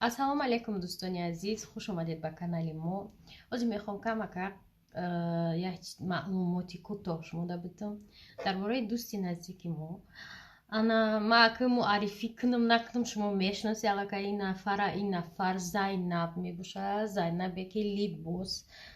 Ассалому алайкум, дӯстони азиз, хуш омадед ба канали мо. Ҳозир мехоҳам камакак як маълумоти кӯтоҳ шумода бидам дар бораи дӯсти наздики мо. Ана ма ки муаррифӣ кунам накунам, шумо мешиноси аллакай ин нафара. Ин нафар Зайнаб мебошад, Зайнабе ки либос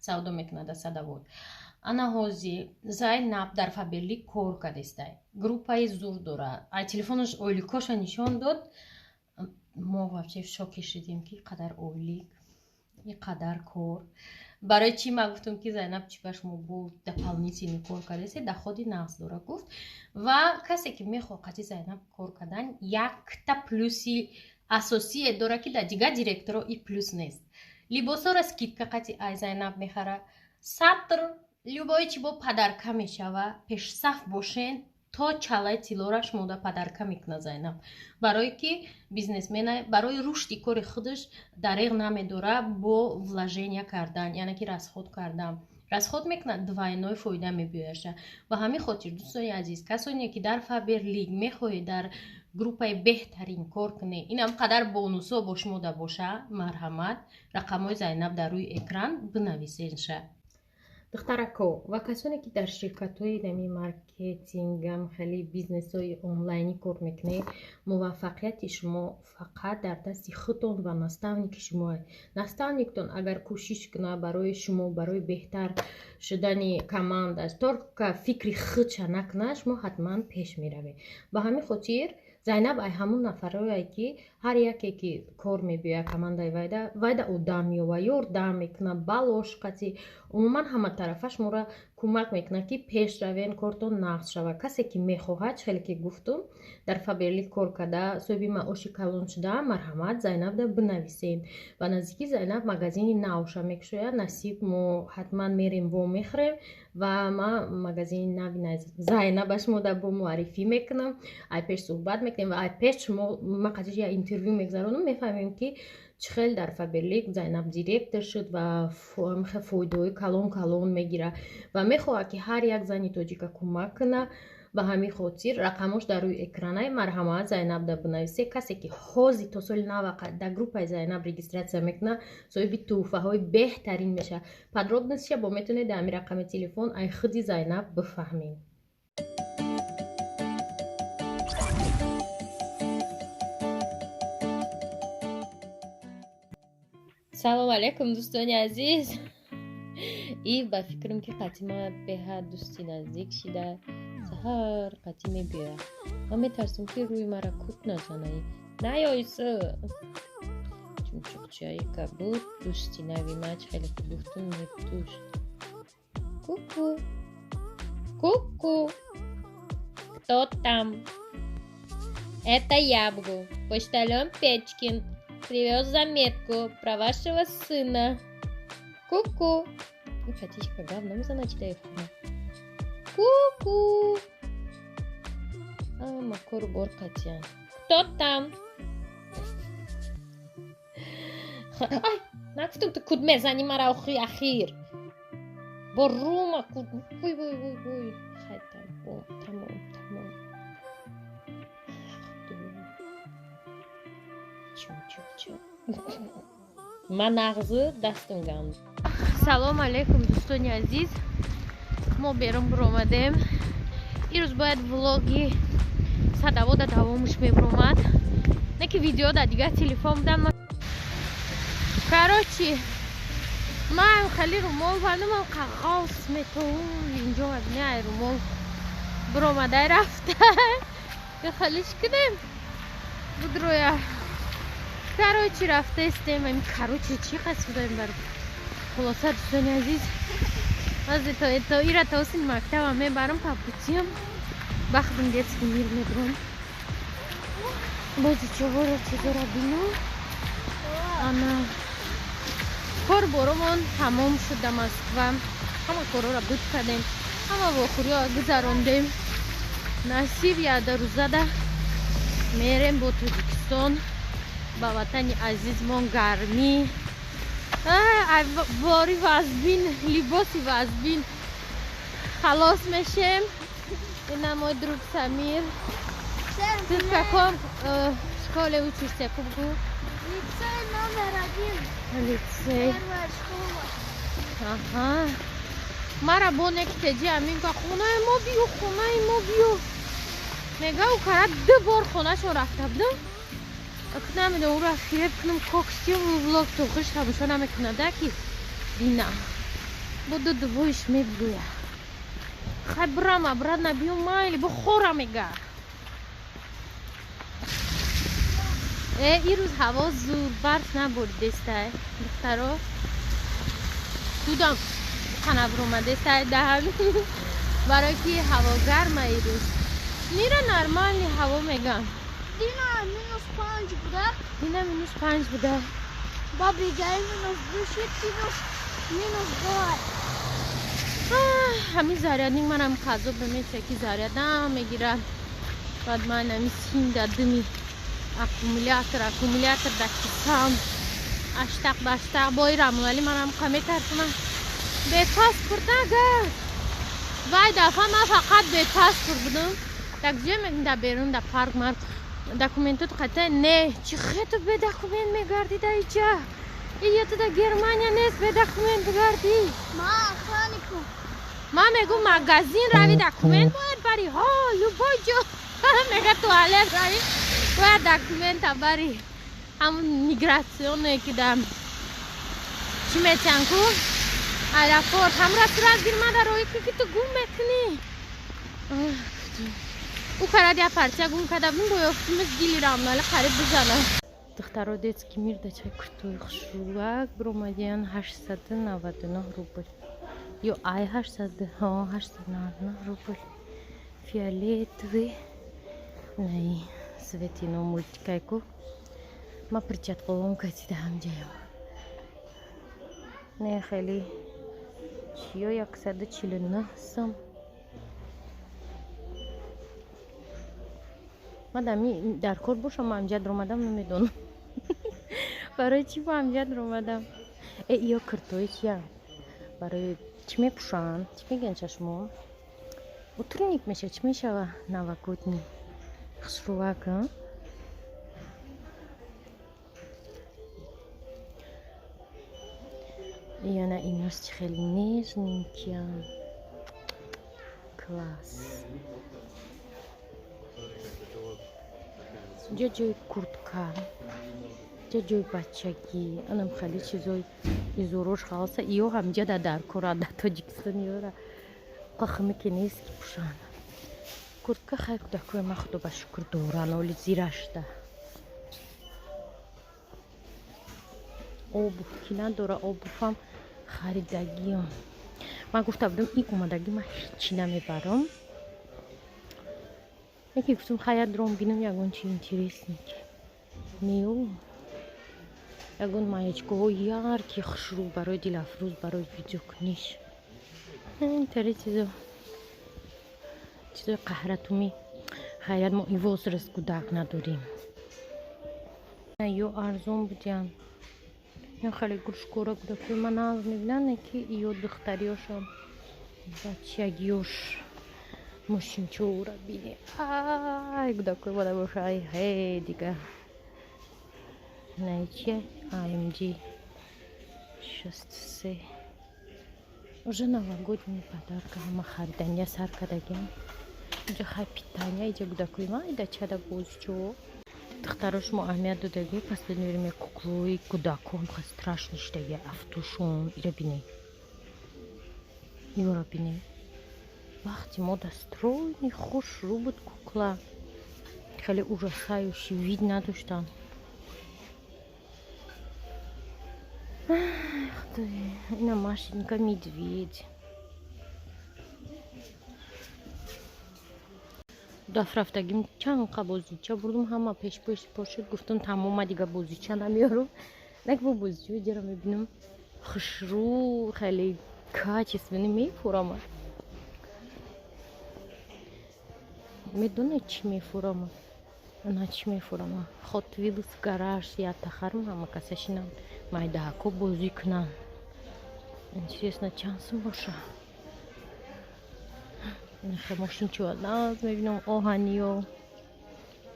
савдо мекунад дар Садовод. Ана ҳозир Зайнаб дар Фаберлик кор кардестай, группаи зур дорад. Ай телефонаш ойликоша нишон дод, мо вообще в шоке шудем, ки қадар ойлик, и қадар кор. Барои чӣ ма гуфтам, ки Зайнаб, чӣ ба шумо бо дополнительный кор кардасе, доходи нағз дора, гуфт. Ва касе ки мехоҳад қати Зайнаб кор кардан, якта плюси асосие дора, ки дар дигар директоро и плюс нест: либосҳоро скидка қати ай Зайнаб мехара, сатр, любое чи бо подарка мешава. Пешсаф бошен, то чалаи тиллора шумода подарка мекунад Зайнаб, барое ки бизнесмена, барои рушди кори худаш дареғ намедора бо вложения кардан, яъне ки расход кардан. Расход мекунад, двойной фоида мебиёяша. Ба ҳамин хотир, дӯстони азиз, касоне ки дар Фаберлик мехоҳед дар группаи беҳтарин кор кунед, инам қадар бонусҳо бо шумода боша, марҳамат, рақамҳои Зайнаб дар рӯи экран, бинависенша. Духтарако ва касоне ки дар ширкатҳои нами маркетингам, хеле бизнесҳои онлайнӣ кор мекунед, муваффақияти шумо фақат дар дасти худтон ва наставники шумо. Наставниктон агар кӯшиш кунад барои шумо, барои беҳтар шудани командаш, только фикри худша накунад, шумо ҳатман пеш меравед. Ба ҳамин хотир Зайнаб ай ҳамун нафарое, ки ҳар яке ки кор мебиёяд командаи вайда, вайда одам меёва, ёрдам мекунад, балош қати, умуман ҳаматарафа шуморо кӯмак мекунад, ки пеш равен, кортон нағз шавад. Касе ки мехоҳад, хеле ки гуфтум, дар Фаберлик кор карда, соҳиби маоши калон шуда, марҳамат, Зайнабда бинависем. Ба наздикӣ Зайнаб магазини навша мекушояд. Насиб, мо ҳатман мерем, вомехӯрем ва ман магазини нави Зайнаба шумода бо муаррифӣ мекунам. Ай пеш суҳбат мекунем ва ай пеш шумо ма қатиш я интервю мегзаронам, мефаҳмем, ки чӣ хел дар Фаберлик Зайнаб директор шуд ва фоидаҳои калон калон мегирад ва мехоҳад, ки ҳар як зани тоҷика кӯмак кунад. Ба ҳамин хотир рақамош дар рӯи экранай, марҳамат, Зайнабда бинависе. Касе ки ҳозир то соли нава дар группаи Зайнаб регистрация мекунад, соҳиби тӯҳфаҳои беҳтарин мешавад. Подробностиша бо метавонед дар ҳамин рақами телефон ай худи Зайнаб бифаҳмед. Салом алайкум, дӯстони азиз. И ба фикрам, ки қатима беҳад дӯсти наздик шида, саҳар қатӣ мебиёяд. Ман метарсам, ки рӯи мара кут назана. Наёйсу, чумчуқчаи кабуд, дӯсти нави ман, хеле ки гуфтум, дӯст. Ку-ку, ку-ку, кто там? Это я буду. Почтальон Печкин привез заметку про вашего сына. Ку-ку. Хотите, говно мезана, чидай. Ку-ку. Макор бор қатиян. Кто там? Ай, нагуфтам, ту куд мезани мара охи ахир. Бо рума куд. Вой, вой, вой, вой. Хай, тамом, тамом, тамом. Чу, чу, чу. Ман нағзу дастам ганд. Салом алейкум, дӯстони азиз. Мо берун буромадем. Ирӯз бояд влоги Садовода давомаш мебуромад, не ки видео дар дигар телефон будам. Короче, ман хеле румол бандам, қағоз метовум инҷо, мабини, ай румол буромадай рафта. Халиш кунем будроя. Короче, рафтаистем. Ами короче, чӣ қасудаем бар. Хулоса, дӯстони азиз, ҳозир то ира то осин мактабам мебарам, по путиам бахтам Детский мир мебурам, бози човоро чизора бинам. Ана кор боромон тамом шуд да Москва, ҳама корора буд кардем, ҳама вохӯриҳо гузарондем. Насиб, яда рӯзада мерем бо Тоҷикистон, ба ватани азизмон. Гармӣ, бори вазбин, либоси вазбин халос мешем. Ина мой друг Самир. Ты в каком Школе учишься, кубгу? Лицей номер 1. Лицей. Первая школа. Аҳа. Мара боне ки теҷи амин ка хонаи мо биё, хонаи мо биё. Мега у кара ду бор хонашон рафта будам. Намедонам ура фиреб кунам, коксиём влог тухиш тамошо намекунада ки бина. Буду дувоиш мебгӯя. Хай брама, брат набиё майли, бухора мега. Ирӯз ҳаво зур, барф набурдестай, духтаро. Дудам қанабромадестай даҳами. Барои ки ҳаво гарма ирӯз. Нира нормальный ҳаво мегам. Дина -5 буда. Дина -5 буда. Ба бегаи -2 шид, -2. Ҳамин зарядник манам қазо бемеса ки зарядам мегирад. Баъд ман ҳамин синда дими аккумулятор да кисам. Аштақ баштақ бои Рамлали манам қа метарсонам. Бе паспорт нагар. Вай дафъа ман фақат бе паспорт будам. Так ҷое мегӯм да берун да парк марк документот қата не. Чӣ хету бе документ мегардӣ да иҷа? Ия ту да Германия нест бе документ бигардӣ. Ма охраннику. Ман мегӯм магазин рави документ бояд барӣ. Ҳо, любой ҷо. Мега туалет рави бояд документа барӣ. Ҳамун миграционе ки да чӣ метиҳан ку? Аэропорт ҳамра сурат гирмада роҳи ки ту гум мекунӣ. Ӯ карад я парча гум карда будем, бо ёфтимиз гили Рамлали қариб бизанад. Духтаро детский мир да чай куртои хушрӯак биромадиян 899 рубл. Ё ай 899 рубл. Фиолетовый. Най светино мультикайку. Ма перчатковом катида ҳамҷаям. Не хеле чиё 149 сом. Мадами дар кор бошам ҳамҷа омадам намедонам. Барои чӣ ма ҳамҷа омадам? Ё куртои чия? Барои чӣ мепӯшанд? Чӣ мегӯянд чашмо? Утренник меша, чӣ мешава? Новогодний. Хушрӯак, а? Яна инос хеле нежненькиян. Класс. Ҷо ҷои куртка, ҷо ҷои бачагӣ, анам хеле чизои изорош халса, иё ҳамҷа да дар кора да Тоҷикистон иёра қахме ки нест ки пӯшанд. Куртка хай кӯдакои ман худо ба шукр доран, оли зирашда. Обув ки надора, обувам харидагиам. Ман гуфта будам ин омадагӣ ман ҳеччи намебарам. Яке гуфтам хай дром бинам ягон чи интересный. Нею. Ягон маячкаҳо яркий хушрӯ барои дилафрӯз, барои видеокуниш. Интари чизо. Чизои қаҳратумӣ. Хайрат мо и возраст кӯдак надорем. Ё арзон будян. Ё хеле гуршкора кӯдакои ман нағз мебинанд, ки ё духтариёшон бачагиёш мошинчора бине. Ай, кӯдакои мана боша, ай, ҳе, дига. Най чия? AMG 63. Уже новогодний подарка ҳама харидания сар кардагиам. Инҷа хай питания, инҷа кӯдакои ман, ида чада бозичо. Духтаро шумо аҳамият додагӣ, последнее время куклои кӯдакон ха страшно шидаги, автошон, ира бинед. Ёра бинед. Вақти мо да стройный хушрӯ буд кукла. Хеле ужасающий вид надоштанд. Ина Машенька медведь. Даф рафтагим чанд қа бозича бурдум, ҳама пешпеш пошид, гуфтам тамома дига бозича намеёрам. Нак бо бозичаи ҷара мебинам хушрӯ, хеле качественный мефурама. Медонед чӣ мефурама? Ана чӣ мефурама? Hot Wheels гараж я тахарм ҳама каса шинам майдаҳако бозӣ кунам. Интересно, чанд сум боша? Мошинчо наз мебинам оҳаниё.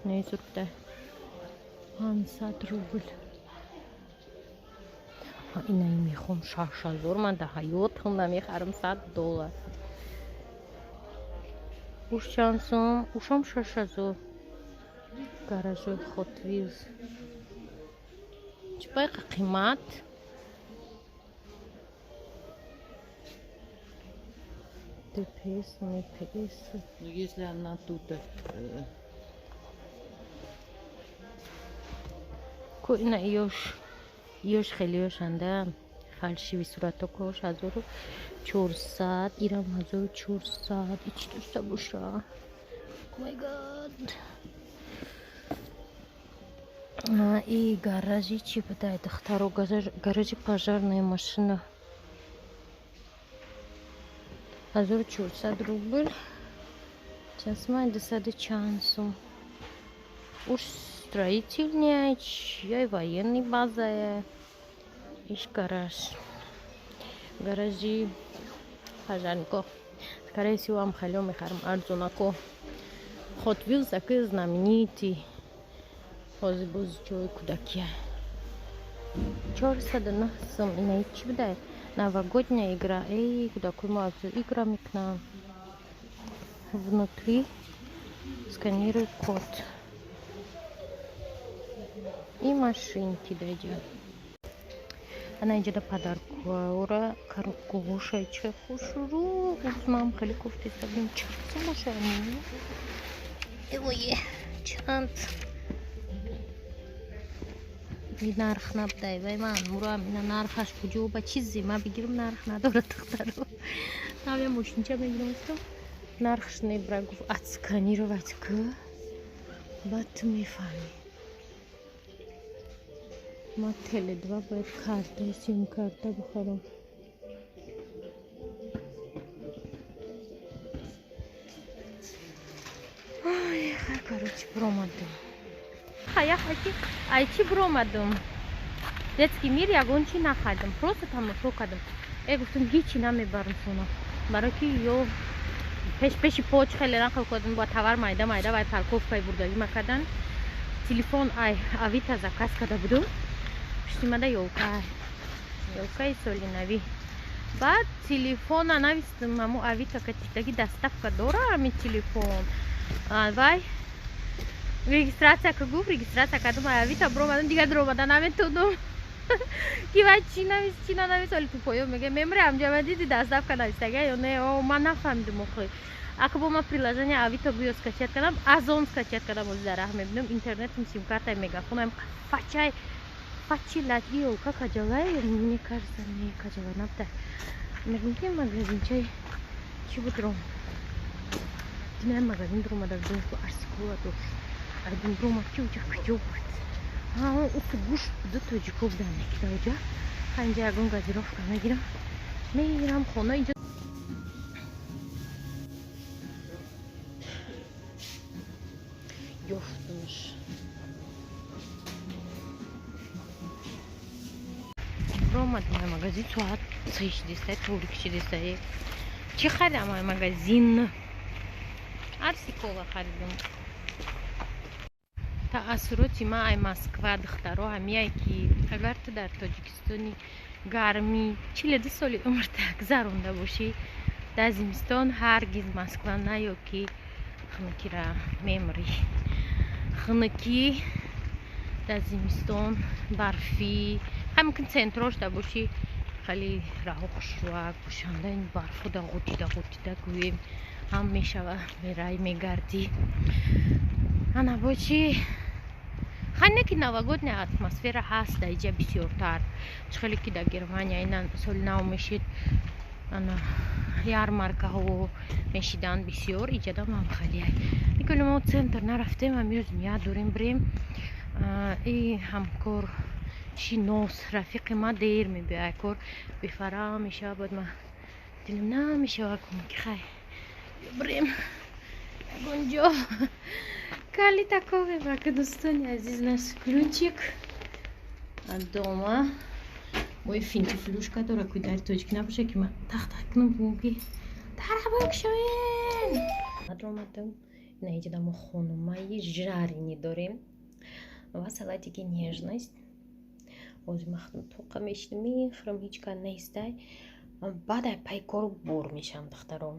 Не зурда. 500 рубл. Инаи мехом 6000, ман дар ҳаётам намехарам $100. Уш чанд сум? Ушам 6000. Гаражои Hot Wheels. Чӣ байқа қимат? ДПС, МПС. Ну, если она тут... Ко ина ёш хеле ёшанда фальшиви суратокош 1400, ирам 1400. Ичи дошта боша. Май гад. И гаражи чӣ будай, духтаро? Гаражи пожарная машина. 1400 рубл. Часмай 200 чанд сум. Уж строительная, чья военный база, иш гараж. Гаражи пожарнико. Скорее всего, ам халё мехарм арзонако. Hot Wheels аки знаменитый. Ҳозир боз ҷои кӯдакия. 409 сум. Ина чӣ будай? Новогодняя игра. Эй, кӯдакои мо аз игра мекунанд. Внутри сканируй код. И машинки дойдет. Ана инҷода подаркора коробкаҳошай чӣ хушрӯ. Мам хеле кофтеста бинем чанд сум бошад. Эвое, чанд и нарх набудай. Вай ман мурам ина нархаш куҷо ба чизе ма бигирам нарх надорад, духтаро. Навя мошинча мегирам, нархш небра, гуфт отсканировать к баъд ту мефаҳмӣ. Ма Теле2 бояд картаи сим-карта бихарам. Ай, короче, биромадам. Ай, чӣ биромадам? Детский мир ягон чӣ нахардам, просто тамошо кардам. Гуфтам ҳичи намебарам хона. Барои ки ё пеш-пеши поч хеле нақл кардам, бо товар майда майда вай парковкаи бурдагӣ макардан. Телефон ай Авито заказ карда будум. Пуштимада ёлка. Ёлкаи соли навӣ. Баъд телефона навистам, ҳамо Авито катидаги доставка дора ҳами телефон. Вай регистрация ка гуфт, регистрация кардам, ай Авито биромадам, дигар дуромада наметонам. Ки вай чӣ навист, чӣ нанавист, оли тупоё мега мемре ҳамҷа ма диди доставка навистага ё не, о ман нафаҳмидам охи. Ака бо ма приложение Авито гӯё скачать кардам, Озон скачать кардам, ози дар раҳ мебинам, интернетам, сим-картаи мегафонам фачай фачи лач и ёлка каҷалай, мне кажется, не каҷала набуда. Мегӯм ки магазинчаи чӣ буд ром? Динай магазин дуромада будем, ку арсикула дошт. Айдин дуромад ки уҷа куҷо буд? Уку гӯшт буда, тоҷико будан мекида уҷа. Инҷа ягон газировка мегирам. Мегирам хона инҷа. Ёфтумш. Биромадам ай магазин соат 3:60, торик 61. Чӣ харидам ай магазин? Арсикова харидам. Таассуроти ман ай Москва, духтаро, ҳамияе ки агар ту дар Тоҷикистони гармӣ 42 соли умрта гузаронда бошӣ, дар зимистон ҳаргиз Москва наё ки хунукира мемрӣ. Хунукӣ дар зимистон барфӣ, ҳамин центрош да бошӣ, хеле раҳо хушрӯак бошанда, ин барфо да ғутида ғутида гӯем ҳам мешава, мерай мегардӣ. Ана бо чӣ хай не ки новогодняя атмосфера ҳаст дар иҷа бисёртар. Чӣ хеле ки дар Германия ина соли нав мешид, ана ярмаркаҳо мешиданд бисёр, иҷадам ҳам хеле. Николи мо центр нарафтем, ҳамирӯз ният дорем бирем. И ҳамкор шинос рафиқи ма дер мебиёяд, кор бефара мешава, баъд ма дилам намешава кун ки хай бирем ягон ҷо. Кали такове бака, дӯстони азиз, наш ключик дома. Ой, финтифлюшка дора, ки дар тоҷик набоша, ки ман тах-тах кунам, бигӯм ки дара бикушоен. Омадам, ина иҷода мо хонумаи жарини дорем. Ва салатики «Нежность». Ҳозир ман худам тоқа мешинам, мехӯрам, ҳеҷ кар нестай. Баъд ай пай кору бор мешавам, духтаро.